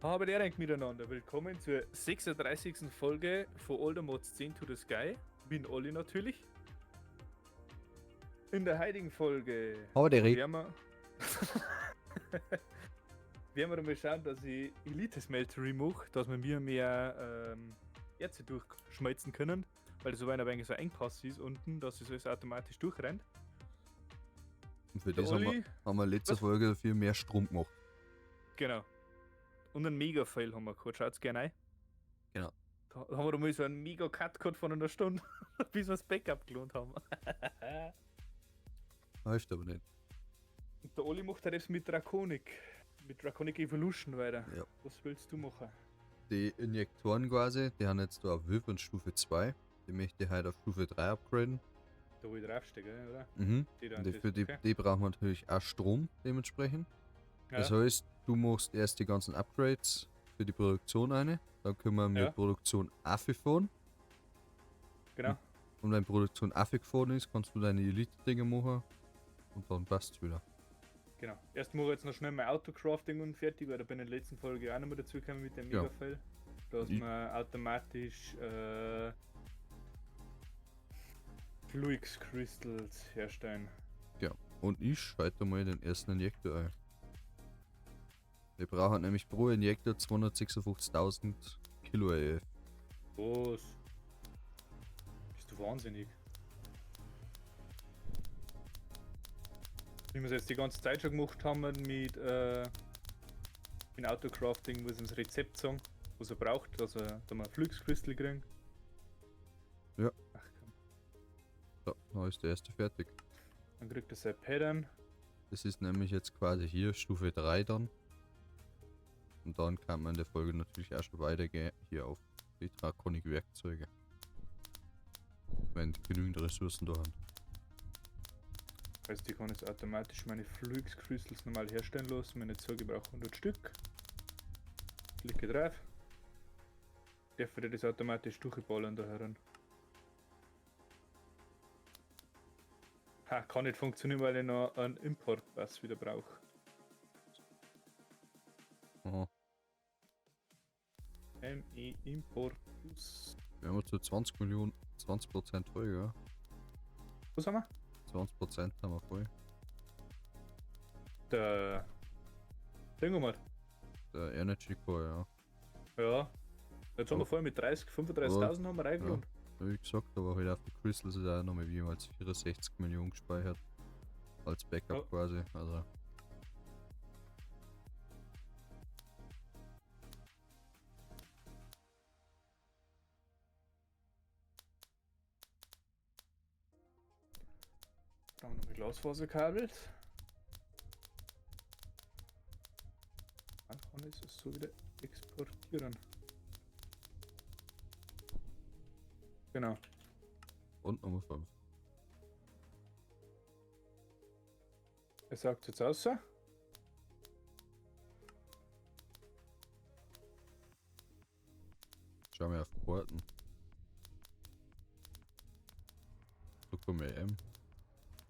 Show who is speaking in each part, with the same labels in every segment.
Speaker 1: Habe die Ehre miteinander. Willkommen zur 36. Folge von Older Mods 10 to the Sky. Bin Olli natürlich. In der heutigen Folge
Speaker 2: Aber der Re
Speaker 1: werden wir, werden wir mal schauen, dass ich Elite Smeltery mache, dass wir mir mehr Erze durchschmelzen können, weil das so ein wenig so ein Engpass ist unten, dass es alles automatisch durchrennt.
Speaker 2: Und für
Speaker 1: Der
Speaker 2: das haben wir,
Speaker 1: Olli,
Speaker 2: haben wir letzte
Speaker 1: Was?
Speaker 2: Folge viel mehr Strom gemacht.
Speaker 1: Genau. Und einen Mega-Fail haben wir gehabt. Schaut's gerne ein.
Speaker 2: Genau.
Speaker 1: Da haben wir mal so einen Mega-Cut gehabt von einer Stunde, bis wir das Backup gelohnt haben.
Speaker 2: Hilft aber nicht.
Speaker 1: Und der Olli macht halt jetzt mit Draconic. Mit Draconic Evolution weiter.
Speaker 2: Ja.
Speaker 1: Was willst du machen?
Speaker 2: Die Injektoren quasi, die haben jetzt da auf Würfel Stufe 2. Die möchte ich heute auf Stufe 3 upgraden.
Speaker 1: Da wo ich draufstehe, oder?
Speaker 2: Mhm.
Speaker 1: Die da
Speaker 2: Und die,
Speaker 1: das-
Speaker 2: für die,
Speaker 1: okay.
Speaker 2: die brauchen wir natürlich auch Strom dementsprechend.
Speaker 1: Ja.
Speaker 2: Das heißt, du machst erst die ganzen Upgrades für die Produktion eine. Dann können wir mit
Speaker 1: Ja.
Speaker 2: Produktion fahren.
Speaker 1: Genau.
Speaker 2: Und wenn Produktion gefahren ist, kannst du deine Elite-Dinge machen. Und dann passt's wieder.
Speaker 1: Genau. Erst mache ich jetzt noch schnell mein Autocrafting und fertig, weil da bin ich in der letzten Folge auch noch mal dazu gekommen mit dem
Speaker 2: Ja.
Speaker 1: Mega-Fail. Dass man automatisch Fluix Crystals herstellen.
Speaker 2: Ja. Und ich schalte mal den ersten Injektor ein. Wir brauchen nämlich pro Injektor 256.000 Kilo EF.
Speaker 1: Was? Bist du wahnsinnig? Wie wir es jetzt die ganze Zeit schon gemacht haben mit Autocrafting, muss ich das Rezept sagen, was er braucht, dass er da mal Fluix Crystal kriegen.
Speaker 2: Ja.
Speaker 1: Ach komm.
Speaker 2: So, da ist der erste fertig.
Speaker 1: Dann kriegt er sein Pattern.
Speaker 2: Das ist nämlich jetzt quasi hier Stufe 3 dann. Und dann kann man in der Folge natürlich auch schon weitergehen, hier auf die Draconic Werkzeuge. Wenn genügend Ressourcen da haben.
Speaker 1: Heißt, ich kann jetzt automatisch meine Fluix Crystals normal herstellen lassen. Wenn ich jetzt sage, ich brauche 100 Stück. Klicke drauf. Darf ich das automatisch durchballern da heran. Ha, kann nicht funktionieren, weil ich noch einen Importpass wieder brauche.
Speaker 2: Aha.
Speaker 1: ME Import Plus.
Speaker 2: Wir haben zu 20 Millionen, 20% voll, ja.
Speaker 1: Was haben wir?
Speaker 2: 20% haben wir voll.
Speaker 1: Der Ding mal.
Speaker 2: Der Energy Core, ja.
Speaker 1: Ja. Jetzt haben wir voll mit 30, 35.000 haben wir reingelohnt.
Speaker 2: Ja, wie gesagt, aber halt auf die Crystals ist auch nochmal jemals 64 Millionen gespeichert. Als Backup
Speaker 1: Ja.
Speaker 2: quasi. Also.
Speaker 1: Brauchen wir noch Glasfaserkabel. Dann kann ich es so wieder exportieren. Genau.
Speaker 2: Und Nummer 5.
Speaker 1: Er sagt jetzt außer.
Speaker 2: Schau mal auf Porten. So komm ich M.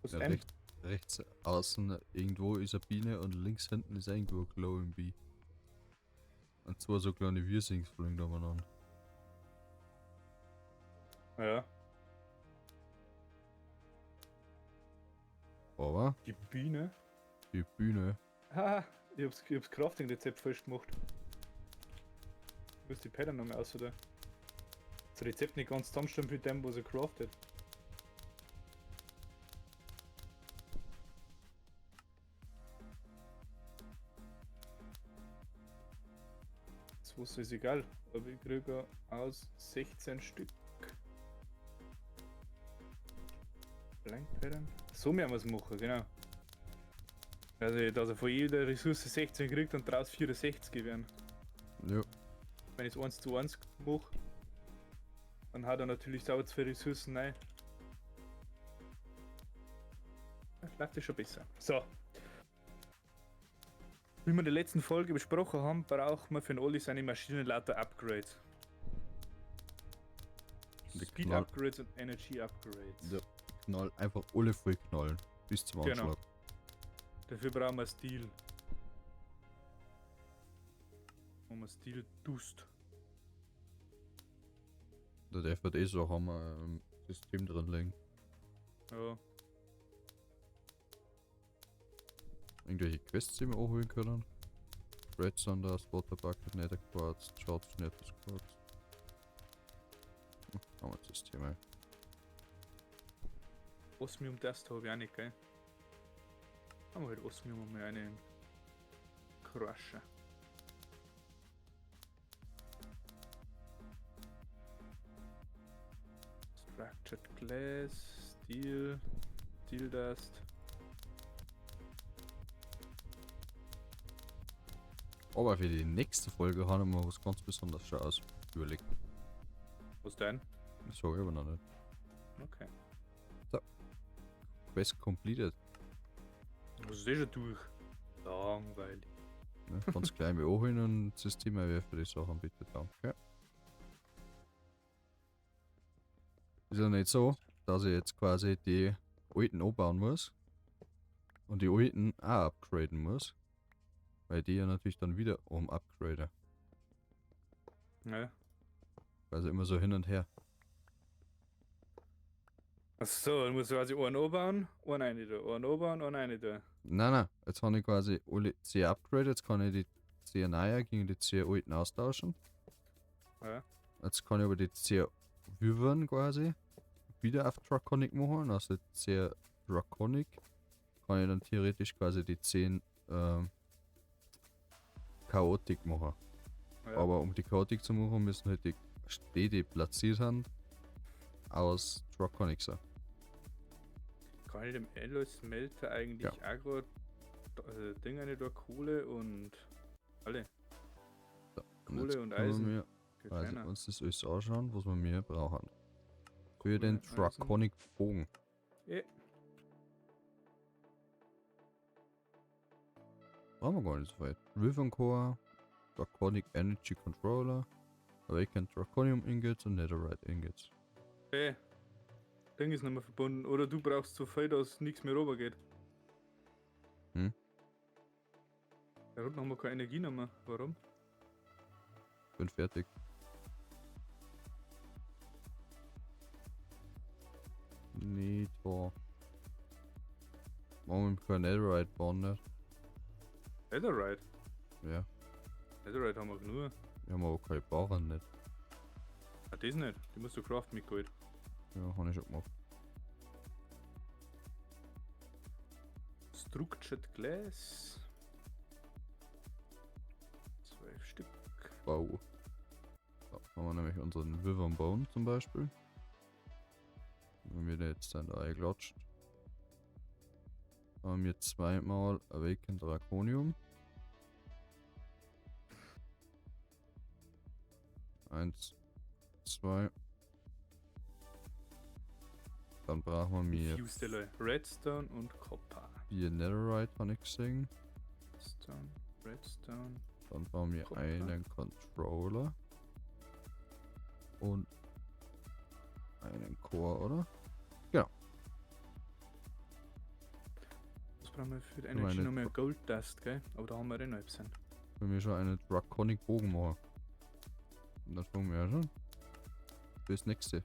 Speaker 1: Was
Speaker 2: Ja,
Speaker 1: M?
Speaker 2: rechts außen irgendwo ist eine Biene und links hinten ist irgendwo ein Glowing Bee. Und zwei so kleine Wirsings fliegen da mal an.
Speaker 1: Ja.
Speaker 2: Aber
Speaker 1: Die Biene.
Speaker 2: die Bühne.
Speaker 1: Haha, ich hab's Crafting-Rezept falsch gemacht. Ich muss die Pattern nochmal aus, oder? Das Rezept nicht ganz zusammenstimmt mit dem, was er craftet. Das Wasser ist egal, aber ich kriege aus 16 Stück. Blank Pattern. So müssen wir es machen, genau. Also, dass er von jeder Ressource 16 kriegt und daraus 64 werden.
Speaker 2: Ja.
Speaker 1: Wenn ich es 1:1 mache, dann hat er natürlich sauber 2 Ressourcen rein. Das läuft ja schon besser. So. Wie wir in der letzten Folge besprochen haben, braucht man für den Olli seine Maschinen lauter Upgrades.
Speaker 2: Die
Speaker 1: Speed
Speaker 2: Knall-
Speaker 1: Upgrades und Energy Upgrades.
Speaker 2: Ja. Knall, einfach alle voll knallen. Bis zum
Speaker 1: Genau.
Speaker 2: Anschlag.
Speaker 1: Dafür brauchen wir Steel. wir Steel Dust.
Speaker 2: Der DVD so haben wir im System drin liegen.
Speaker 1: Ja.
Speaker 2: Irgendwelche Quests, die wir auch holen können. Red Saunders, Water Bucket, Nether Quartz, Charge Nether Quartz. Haben wir das System ein.
Speaker 1: Osmium Dust habe ich auch nicht, gell? Haben wir halt Osmium mal einen Crusher. Structured Glass, Steel, Steel Dust.
Speaker 2: Aber für die nächste Folge haben wir was ganz Besonderes schon aus überlegt.
Speaker 1: Was denn?
Speaker 2: Das sag ich aber noch nicht.
Speaker 1: Okay.
Speaker 2: So. Quest completed.
Speaker 1: Das ist eh schon durch. Langweilig.
Speaker 2: Ja, ganz gleich mit holen und System für die Sachen bitte, danke. Ist ja nicht so, dass ich jetzt quasi die alten anbauen muss und die alten auch upgraden muss, weil die ja natürlich dann wieder upgraden.
Speaker 1: Ja.
Speaker 2: Also immer so hin und her.
Speaker 1: Achso, dann muss ich quasi einen anbauen, einen rein da, einen anbauen, einen rein da.
Speaker 2: Nein, nein, jetzt habe ich quasi alle 10 upgraded, jetzt kann ich die 10 neuen gegen die 10 alten austauschen.
Speaker 1: Ja.
Speaker 2: Jetzt kann ich aber die 10 Wyvern quasi wieder auf Draconic machen, also 10 Draconic kann ich dann theoretisch quasi die 10 Chaotic machen.
Speaker 1: Ja.
Speaker 2: Aber um die Chaotic zu machen, müssen halt die Städte, die platziert haben, aus Draconic sein.
Speaker 1: Kann ich dem Alloy Smelter eigentlich
Speaker 2: Ja.
Speaker 1: auch grad, also Dinger nicht da, Kohle und alle.
Speaker 2: So,
Speaker 1: Kohle
Speaker 2: jetzt
Speaker 1: und
Speaker 2: können
Speaker 1: Eisen.
Speaker 2: wir
Speaker 1: Geht
Speaker 2: quasi
Speaker 1: keiner.
Speaker 2: uns das alles anschauen, was wir mehr brauchen. Für den
Speaker 1: Kohle, Eisen.
Speaker 2: Draconic Bogen.
Speaker 1: Ja.
Speaker 2: Brauchen wir gar nicht so weit. Wyvern Core, Draconic Energy Controller, Awakened Draconium Ingots und Netherite Ingots.
Speaker 1: Hey, Ding ist nicht mehr verbunden. Oder du brauchst so viel, dass nichts mehr rüber geht.
Speaker 2: Hm?
Speaker 1: Da unten haben wir keine Energie mehr. Warum?
Speaker 2: Bin fertig. Nee, da. Machen wir kein Netherite bauen, nicht?
Speaker 1: Netherite?
Speaker 2: Ja.
Speaker 1: Netherite haben wir genug.
Speaker 2: Wir haben aber keine Barren nicht.
Speaker 1: Ah, das nicht. Die musst du craften mit Gold.
Speaker 2: Ja, hab ich schon gemacht.
Speaker 1: Structured Glass. 12 Stück.
Speaker 2: Wow. So, haben wir nämlich unseren Wyvern Bone zum Beispiel. Wenn wir den jetzt dann da einklatscht. Haben wir zweimal Awakened Draconium. 1, 2. Dann brauchen wir mehr
Speaker 1: Fused Alloy. Redstone und Copper.
Speaker 2: 4 Netherite, habe ich gesehen.
Speaker 1: Redstone, Redstone.
Speaker 2: Dann brauchen wir
Speaker 1: Copper.
Speaker 2: einen Controller. Und einen Core, oder? Genau.
Speaker 1: Was brauchen wir für die
Speaker 2: Nur
Speaker 1: Energy?
Speaker 2: eine
Speaker 1: Noch mehr Gold Dust, gell? Aber da haben wir eh noch etwas.
Speaker 2: Wenn wir schon einen Draconic Bogen machen. Und das fangen wir ja schon. Fürs nächste.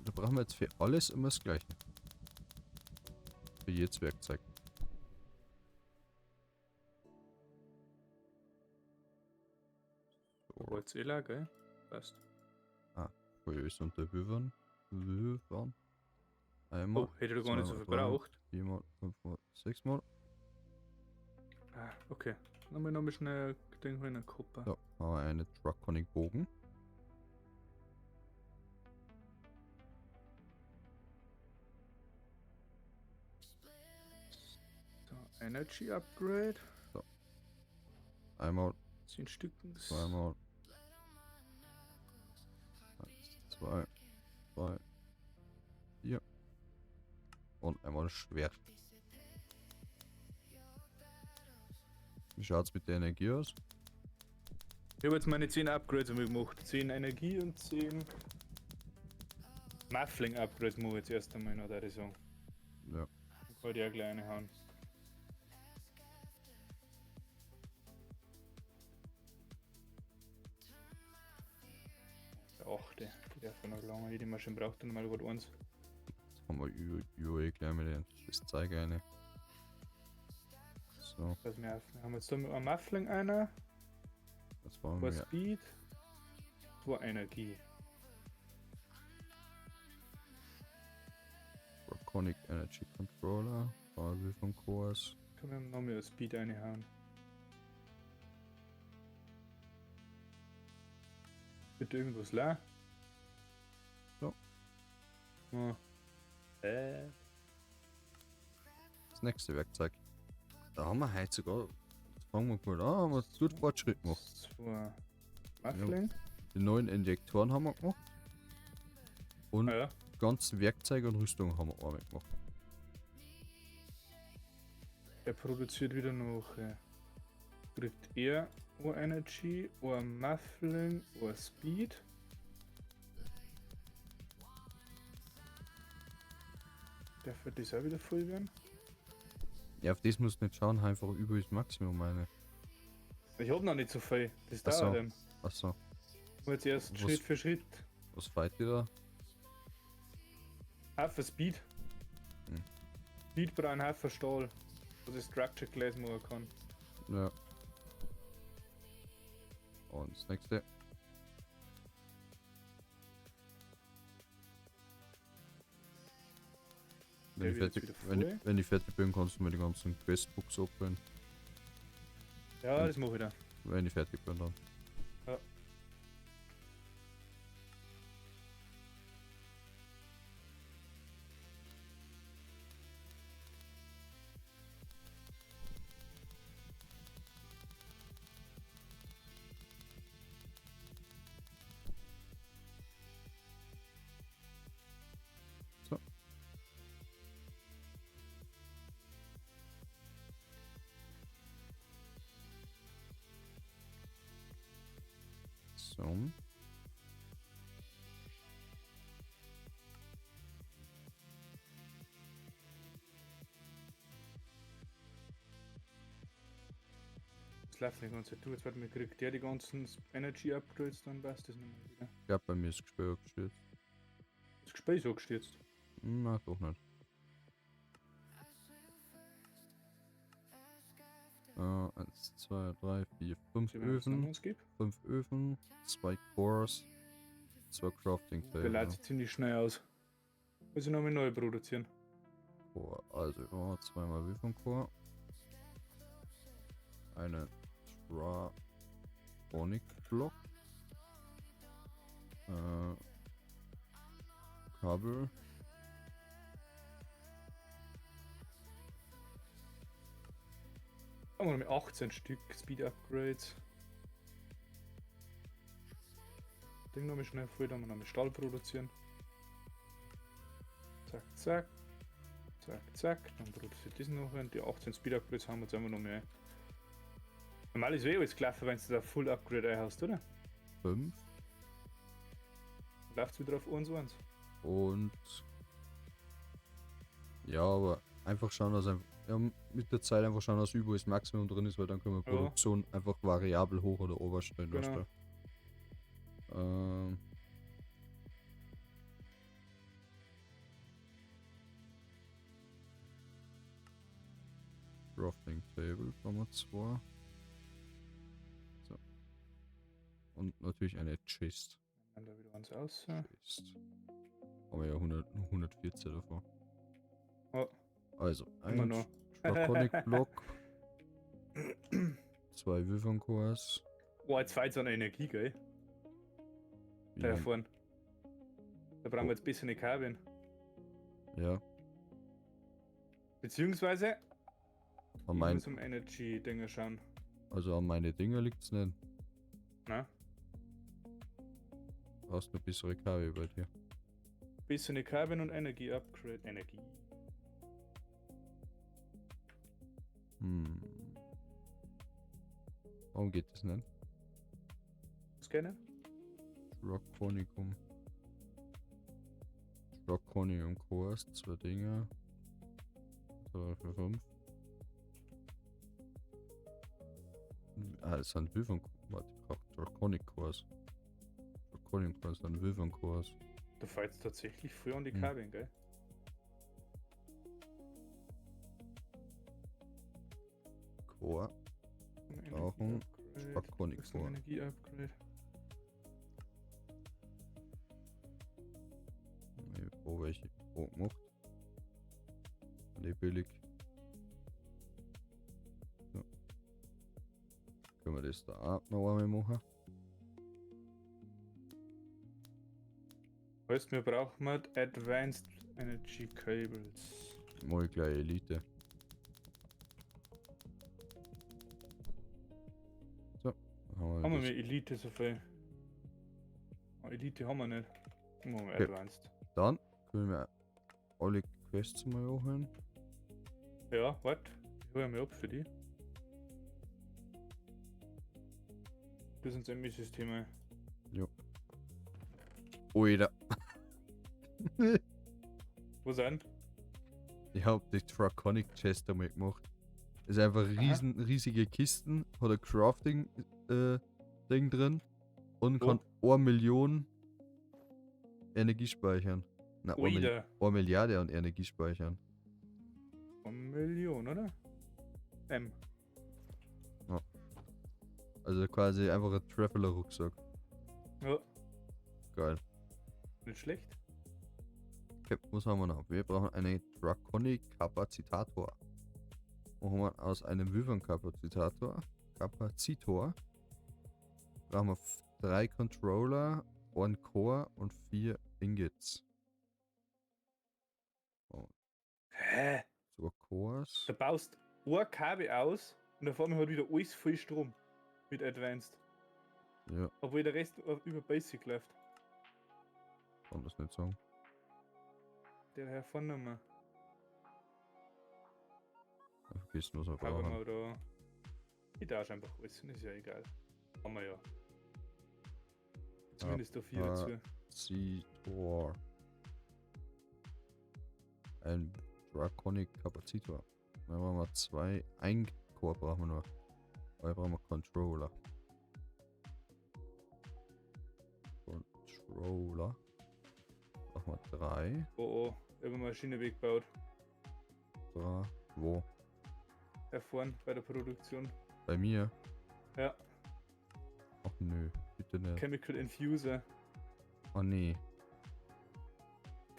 Speaker 2: Da brauchen wir jetzt für alles immer das Gleiche. Für jedes Werkzeug. So.
Speaker 1: Holz eh, gell? Passt.
Speaker 2: Ah, wo ist unter Wyvern? Wyvern. Einmal.
Speaker 1: Oh, hätte ich gar nicht so
Speaker 2: zweimal,
Speaker 1: viel
Speaker 2: dreimal,
Speaker 1: verbraucht.
Speaker 2: Viermal, fünfmal, sechsmal.
Speaker 1: Ah, okay. Nochmal schnell Ding holen, einen Copper.
Speaker 2: So, haben wir einen Draconic Bogen.
Speaker 1: So, Energy Upgrade.
Speaker 2: So. Einmal.
Speaker 1: 10 Stück.
Speaker 2: Zweimal. 1, 2, 3, 4. Und einmal Schwert. Wie schaut's mit der Energie aus?
Speaker 1: Ich habe jetzt meine 10 Upgrades einmal gemacht. 10 Energie und 10 Muffling Upgrades mache ich jetzt erst einmal noch, würde ich sagen.
Speaker 2: Ja.
Speaker 1: Dann kann ich auch gleich eine hauen. 8. Die darf noch lange. Jede Maschine braucht dann mal gerade eins.
Speaker 2: Jetzt haben wir über gleich mit den das Zeug eine. So,
Speaker 1: Was wir auf. Wir haben jetzt da mit einem Muffling einer,
Speaker 2: das waren
Speaker 1: zwei
Speaker 2: wir.
Speaker 1: Speed, zwei Energie.
Speaker 2: Draconic Energy Controller. Basis von Cores.
Speaker 1: Können wir noch mehr Speed reinhauen. Bitte irgendwas leer?
Speaker 2: Ja.
Speaker 1: Ja.
Speaker 2: Das nächste Werkzeug. Da haben wir heute sogar. Jetzt fangen wir gut an, haben wir gut Fortschritt gemacht.
Speaker 1: Zwei Muffling.
Speaker 2: Die neuen Injektoren haben wir gemacht. Und
Speaker 1: Ah, ja.
Speaker 2: die ganzen Werkzeuge und Rüstungen haben wir auch gemacht.
Speaker 1: Er produziert wieder noch. Kriegt er O Energy, O Muffling, O Speed. Der wird das auch wieder voll werden.
Speaker 2: Ja, auf das musst du nicht schauen, einfach über das Maximum meine.
Speaker 1: Ich hab noch nicht so viel. Das
Speaker 2: Ach so.
Speaker 1: dauert eben.
Speaker 2: Achso,
Speaker 1: Ich muss jetzt erst
Speaker 2: Was-
Speaker 1: Schritt für Schritt.
Speaker 2: was feiert ihr da?
Speaker 1: Haufen Speed.
Speaker 2: Hm.
Speaker 1: Speed braucht einen Haufen Stahl. Was ich Structure Glass machen kann.
Speaker 2: Ja. Und das nächste. Wenn
Speaker 1: Der
Speaker 2: ich,
Speaker 1: wird
Speaker 2: fertig,
Speaker 1: jetzt wieder
Speaker 2: wenn,
Speaker 1: voll.
Speaker 2: ich, wenn ich fertig bin, kannst du mir die ganzen Questbooks abholen.
Speaker 1: Ja,
Speaker 2: Hm.
Speaker 1: das mache ich dann.
Speaker 2: Wenn ich fertig bin dann.
Speaker 1: Ja.
Speaker 2: So. So.
Speaker 1: Das läuft nicht ganz du. Jetzt warte mal, kriegt der die ganzen Energy Upgrades, dann passt das nochmal wieder.
Speaker 2: Ich glaube, bei mir ist das Gespür gestürzt.
Speaker 1: Das Gespräch ist angestürzt.
Speaker 2: Na, doch nicht. 1, 2, 3, 4, 5
Speaker 1: Sehen wir, was
Speaker 2: Öfen.
Speaker 1: uns gibt.
Speaker 2: 5 Öfen, 2 Cores, 2 Crafting
Speaker 1: Der
Speaker 2: Table.
Speaker 1: leitet sich ziemlich schnell aus. Muss ich nochmal neu produzieren.
Speaker 2: Core. Also, oh, zweimal Wyvern Core. Eine Draconic Block. Kabel.
Speaker 1: Haben wir noch mit 18 Stück Speed Upgrades. Ding nochmal schnell voll, dann wir noch mit Stahl produzieren. Zack, zack. Zack, zack. Dann produziert diesen noch und die 18 Speed Upgrades haben wir jetzt einfach noch mehr. Normal ist eh alles gelaufen, wenn du da Full Upgrade einhaust, oder?
Speaker 2: 5.
Speaker 1: Dann läuft's wieder auf 1 1.
Speaker 2: Und ja, aber einfach schauen, dass einfach, ja, mit der Zeit einfach schauen, dass überall das Maximum drin ist, weil dann können wir
Speaker 1: Ja.
Speaker 2: Produktion einfach variabel hoch oder oberstellen,
Speaker 1: Genau.
Speaker 2: weißt du. Crafting Table brauchen wir zwei. So. Und natürlich eine Chest.
Speaker 1: Dann da wieder eins aus.
Speaker 2: Chest. Haben wir ja 100, 114 davon.
Speaker 1: Oh,
Speaker 2: Also,
Speaker 1: immer
Speaker 2: ein
Speaker 1: noch.
Speaker 2: Draconic Block. 2 Wyvern Cores.
Speaker 1: Boah, jetzt fehlt an Energie, gell? Da
Speaker 2: Ja,
Speaker 1: vorne. Da brauchen wir jetzt bisschen eine Kabin.
Speaker 2: ja.
Speaker 1: Beziehungsweise,
Speaker 2: An
Speaker 1: ich
Speaker 2: mein,
Speaker 1: muss um Energy-Dinger schauen.
Speaker 2: also an meine Dinger liegt's nicht.
Speaker 1: Na?
Speaker 2: Du hast nur bessere Kabel bei dir.
Speaker 1: Bisschen eine Kabin und Energie Upgrade. Energie.
Speaker 2: Hm. Warum geht das nicht?
Speaker 1: Scannen?
Speaker 2: Draconicum. Draconium Cores, zwei Dinger. 2, 4, 5. Ah, es sind Wyvern. Warte, ich brauch Draconic Cores. Draconium Cores, dann Wyvern Cores.
Speaker 1: Da fällt tatsächlich früh an die
Speaker 2: Hm.
Speaker 1: Kabeln, gell?
Speaker 2: Core. Brauchen Draconic
Speaker 1: Core.
Speaker 2: Core.
Speaker 1: Energie-Upgrade.
Speaker 2: Wo welche wo gemacht? Ne, billig. So. Können wir das da auch noch einmal machen?
Speaker 1: Heißt, wir brauchen Advanced Energy Cables.
Speaker 2: Mal gleich Elite. So, dann haben wir
Speaker 1: Haben wir
Speaker 2: das.
Speaker 1: mehr Elite so viel? Ah, Elite haben wir nicht. Machen wir
Speaker 2: Okay.
Speaker 1: Advanced.
Speaker 2: Dann können wir alle Quests mal anholen.
Speaker 1: Ja, warte. Ich hole mir ab für die. Das sind MI-Systeme.
Speaker 2: Alter.
Speaker 1: Wo sind?
Speaker 2: Ich hab die Draconic Chest einmal gemacht. Ist einfach riesige Kisten, hat ein Crafting Ding drin und
Speaker 1: Wo?
Speaker 2: kann 1 Million Energie speichern. Na,
Speaker 1: Oida.
Speaker 2: 1 Milliarde an Energie speichern.
Speaker 1: 1 Million, oder? M.
Speaker 2: Also quasi einfach ein Traveler-Rucksack.
Speaker 1: Ja,
Speaker 2: Geil.
Speaker 1: nicht schlecht.
Speaker 2: Okay, was haben wir noch? Wir brauchen einen Draconic Kapazitator. Machen wir aus einem Wyvern Kapazitator. Kapazitor. Brauchen wir 3 Controller, 1 Core und 4 Ingots.
Speaker 1: Hä?
Speaker 2: Sogar Cores.
Speaker 1: Da baust ein Kabel aus und auf einmal hat wieder alles voll Strom. Mit Advanced.
Speaker 2: Ja,
Speaker 1: Obwohl der Rest über Basic läuft.
Speaker 2: kann das nicht sagen.
Speaker 1: Der Herr von nochmal.
Speaker 2: Ich vergessen, was wir
Speaker 1: Aber
Speaker 2: brauchen.
Speaker 1: mal da. Ich tausche einfach alles, ist ja egal. Haben wir ja. Zumindest da 4 dazu.
Speaker 2: Kapazitor. Ein Draconic Kapazitor. Dann brauchen wir 2. Ein Core brauchen wir nur. Aber brauchen wir Controller. Controller. Brauchen wir 3.
Speaker 1: Oh oh, ich habe eine Maschine weggebaut.
Speaker 2: 3. Wo?
Speaker 1: Da vorne bei der Produktion.
Speaker 2: Bei mir?
Speaker 1: Ja,
Speaker 2: Ach nö, bitte nicht.
Speaker 1: Chemical Infuser.
Speaker 2: Oh nee.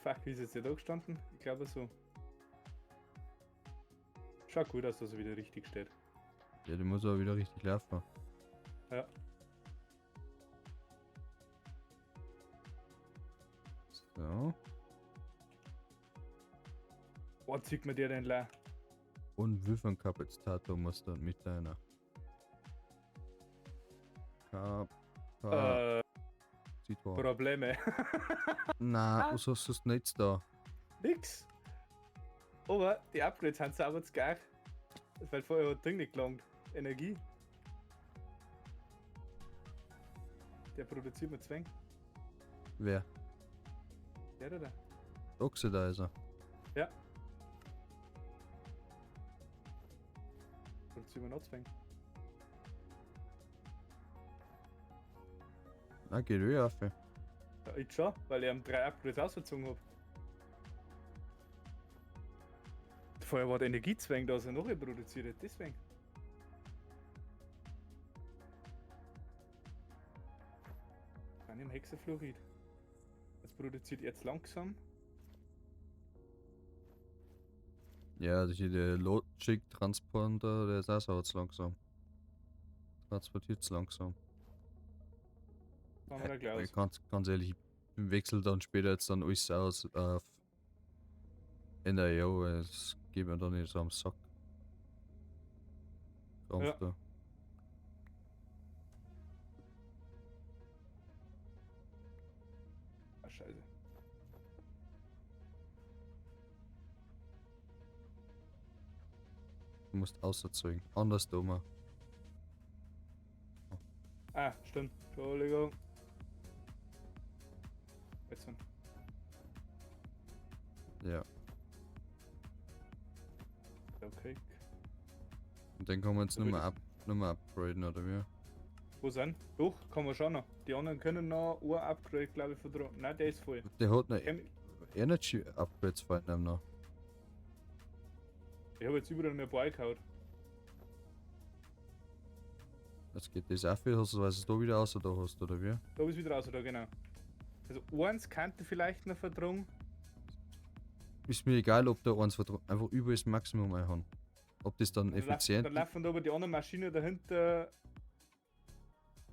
Speaker 1: Fuck, wie ist jetzt der da gestanden? Ich glaube so. Schaut gut aus, dass er wieder richtig steht.
Speaker 2: Ja, die muss aber wieder richtig laufen.
Speaker 1: Ja.
Speaker 2: So.
Speaker 1: Oh, zieht mir der denn la?
Speaker 2: Und Wyvern-Kapazitator muss dann mit deiner. Kapazitor.
Speaker 1: Probleme.
Speaker 2: Na, was hast du das Netz da?
Speaker 1: Nix. Aber die Upgrades sind sauber zu geil. Weil vorher hat Ding nicht gelangt. Energie. Der produziert mir Zwang.
Speaker 2: Wer?
Speaker 1: Der da.
Speaker 2: Oxidizer.
Speaker 1: Ja. Produziert mir noch Zwang.
Speaker 2: Na, geht eh auf.
Speaker 1: Ja, ich schon, weil ich ihm 3 Upgrades ausgezogen hab. Vorher war der Energiezwang da, dass er noch reproduziert hat, deswegen. Dann im Hexafluorid. Das produziert jetzt langsam.
Speaker 2: Ja, also hier der Logic Transponder, der ist auch so jetzt langsam. Transportiert langsam.
Speaker 1: Machen wir da gleich aus.
Speaker 2: Ganz, ganz ehrlich, ich wechsle dann später jetzt dann alles aus auf NIO, es geht mir dann nicht so am Sack. Krampf
Speaker 1: Ja.
Speaker 2: da.
Speaker 1: Ah, scheiße.
Speaker 2: Du musst auserzeugen. Anders dummer.
Speaker 1: Ah, stimmt. Entschuldigung. Jetzt schon.
Speaker 2: Ja.
Speaker 1: Okay.
Speaker 2: Und dann kann man jetzt
Speaker 1: Da
Speaker 2: nur mehr,
Speaker 1: würd
Speaker 2: up, nur mehr upgraden, oder wie?
Speaker 1: Wo sind? Doch, kann man schon noch. Die anderen können noch ein Upgrade, glaube ich, vertragen. Nein, der ist voll.
Speaker 2: Der hat eine
Speaker 1: Chem
Speaker 2: Energy Upgrades vor allem noch.
Speaker 1: Ich habe jetzt überall mehr beigehauen.
Speaker 2: Jetzt geht das auch viel, hast du, weißt du, da wieder aus oder hast, oder wie?
Speaker 1: Da ist wieder raus, da genau. Also eins könnte vielleicht noch vertragen.
Speaker 2: Ist mir egal, ob da eins vertragen, einfach über das Maximum einhauen. Ob das dann effizient
Speaker 1: Dann laufen da aber die anderen Maschinen dahinter.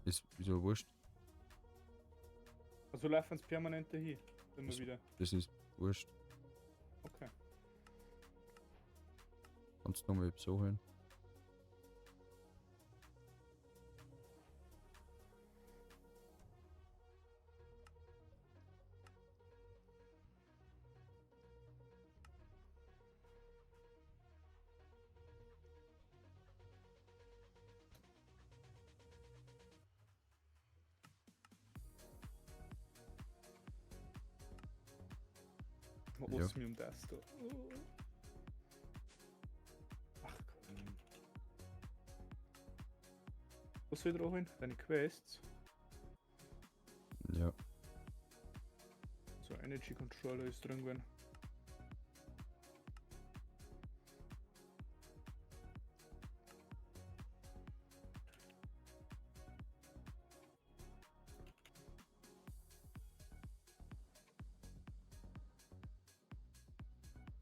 Speaker 2: ist, ist ja wurscht.
Speaker 1: Also laufen sie permanent dahin. Immer wieder.
Speaker 2: Das ist wurscht.
Speaker 1: Okay.
Speaker 2: Kannst du nochmal so holen.
Speaker 1: Ja.
Speaker 2: Ja.
Speaker 1: Osmium das da. Ach komm. Was soll ich da holen? Deine Quests.
Speaker 2: Ja.
Speaker 1: So, Energy Controller ist drin gewesen.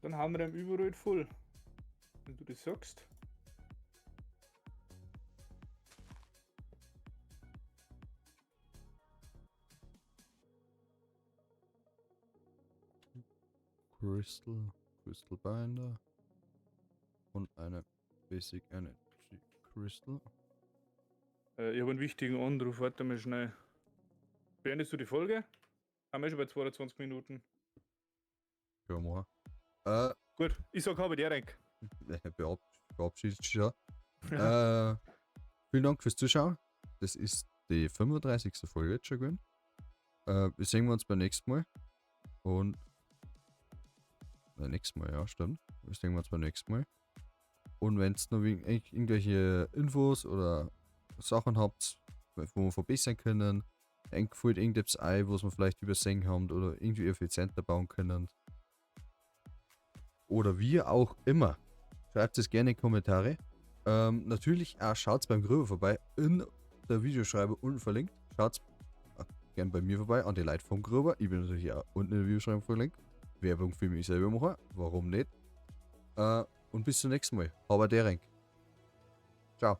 Speaker 1: Dann haben wir den überall voll. Wenn du das sagst.
Speaker 2: Crystal, Crystal Binder und eine Basic Energy Crystal.
Speaker 1: Ich habe einen wichtigen Anruf, warte mal schnell. Beendest du die Folge? Haben wir schon bei 22 Minuten.
Speaker 2: Ja, machen.
Speaker 1: Gut, ich sag habe die Renk.
Speaker 2: Verabschiedet schon. Vielen Dank fürs Zuschauen. Das ist die 35. Folge jetzt schon gewesen. Wir sehen uns beim nächsten Mal. Und. Nächstes Mal, ja, stimmt. Wir sehen uns beim nächsten Mal. Und wenn es noch irgendwelche Infos oder Sachen habt, wo wir verbessern können, fällt irgendetwas ein, was wir vielleicht übersehen haben oder irgendwie effizienter bauen können. Oder wie auch immer. Schreibt es gerne in die Kommentare. Natürlich auch schaut beim Gröber vorbei, in der Videoschreibe unten verlinkt. Schaut gerne bei mir vorbei, an die Leute vom Gröber. Ich bin natürlich auch unten in der Videoschreibung verlinkt. Werbung für mich selber machen, warum nicht? Und bis zum nächsten Mal. Habe Derek. Ciao.